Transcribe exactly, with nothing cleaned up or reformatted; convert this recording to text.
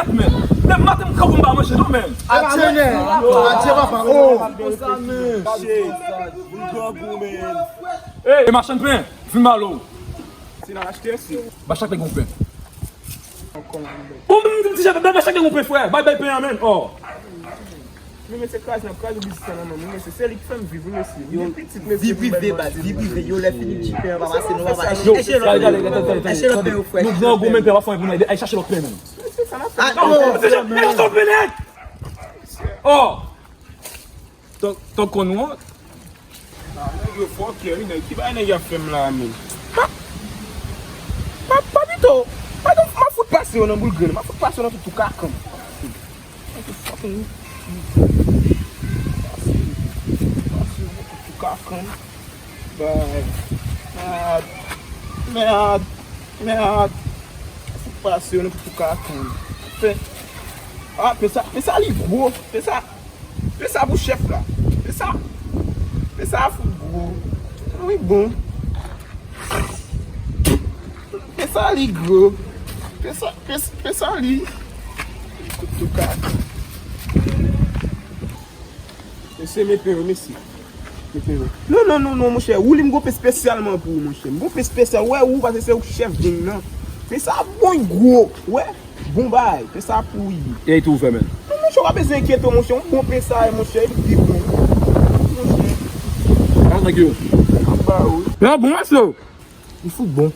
Men, men maten m kanpe m pa manje non men. Adye nè, adye papa, oh. Ey, machann pen, fin balo. Se nan achte si. Ba chak nèg yon pen. Ou menm ti chèf, ba chak nèg yon pen frè. Bay bay pen an men. Oh. Men men se kraze n ap kraze biznis sa nan men m wi mesye, se li k fè m viv wi mesye. M gen pitit mesye. Vi prive baz, vi prive. Yo lè fini ti pen an pa pase nou pa pase. Yo, gade, gade, gade, gade, gade. Echelòt pen yo frè. Nou gran goumen pen pa fè pou nou. Ay chache lòt pen menm. Ah, oh, mesye, mesye, mesye, mesye. Oh. Tank, tank konn ou an. Ah, nèg yo fòkè wi nèg. Ki bagay nèg y ap fè m la menm? Pa, pa, pa pito. Pa, m ap fout pase yo nan boul grenn. M ap fout pase yo nan tout tou kakan. Nan tout fucking pase, pase yo nan tout tou kakan. Bay. Mèd. Mèd. Mèd. Fout pase yo nan tout tou kakan. Fè. Ah, men sa, men sa li gwo. Men sa. Pen sa pou chèf la. Pen sa. Pen sa fout gwo. Wi bon. Pen sa li gwo. Pen sa, pen, pen sa li. Tout tou ka. Mesye, men pen yo, mesye. Men pen yo. Non, non, non, non, monchè. Ou li m gon pen espesyalman pou ou, monchè. M gon pen espesyal. Wè, ou, paske se ou k chèf gang nan. Pen sa bon gwo. Wè. Bon bagay, pen sa pou ou ye. E tou ouvè men. Non, monchè, w pa bezwen enkyete w, monchè. Yon bon pen sa ye, monchè, li pi bon. Monchè. Gaz nèg yo. Ap ba ou. Yo bon, èske? Li fout bon.